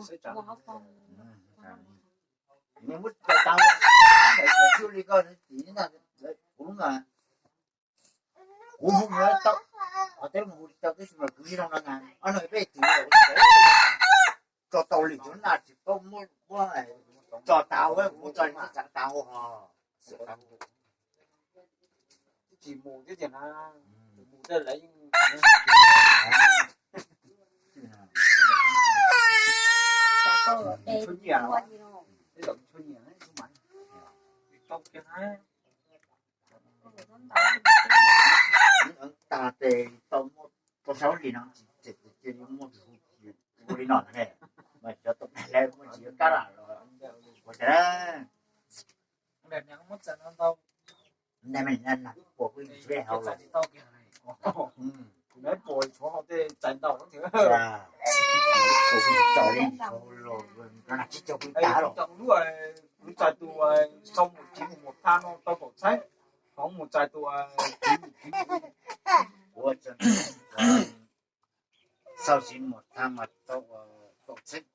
Muab tau, kuv hu tau, qhov teb mus hu li tau tib si mas kuv zoo no na, ob no peb tsis tso tau li, tsis paub muab, muab tso tau, kuv tso tsa tau ho. Tsis mus thiab tiag na, mus thiab lawv yeej tshuab nyiaj, tej zaum tshuab nyiaj, tau kiag na. Tag ces tau muaj rau sab li no, ces muaj ua li no ne, mas cov tau dag lawv muaj tsis yuav kab lam los ua cas. Ntawm no mas puas kuj tsis hau los, puas tsis tau li hau los, no na tsis tau kuj tas los. Kuv txais tus sau mus tsis mus mus tha no tau kaum txheeb, hov mus txais tus ua sau tsis mus tha mas tau kaum txheeb,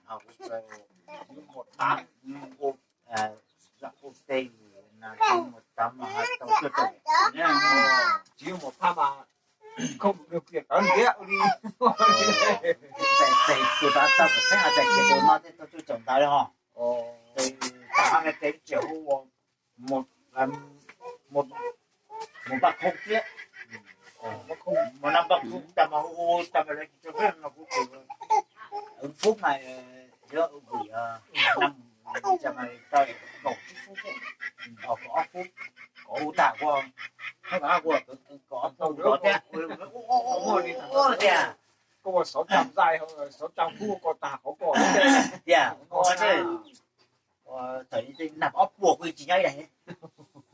ho kuv txais mus tha, ua zam ua tej na, tsis mus tha mas tau cuaj caum, tsis mus tha mas khoom nws pliam tawv ntiab li. Txais tus tau kaum txheeb, txais kiag tus no thiaj tau cuaj caum ntawd li ho. Ces tag hab no ces tseem hu mus, mus npaj khoom thiab, mus npaj khoom tas mas hu tas mas lawv tsis tso peb no kuv tus Fub mas yuav ua vim na, mas tau kaum tsib Fub, kaum ob Fub, kaum hu tas ua, kaum ob Fub thiab, tias koj ua sáu trăm zais, sáu trăm Fub koj tag qhov koj tias, thaum nag ob puas kuj tsis nyob ib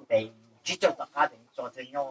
daim, ces tsib caug tom qab ces tso txog nyob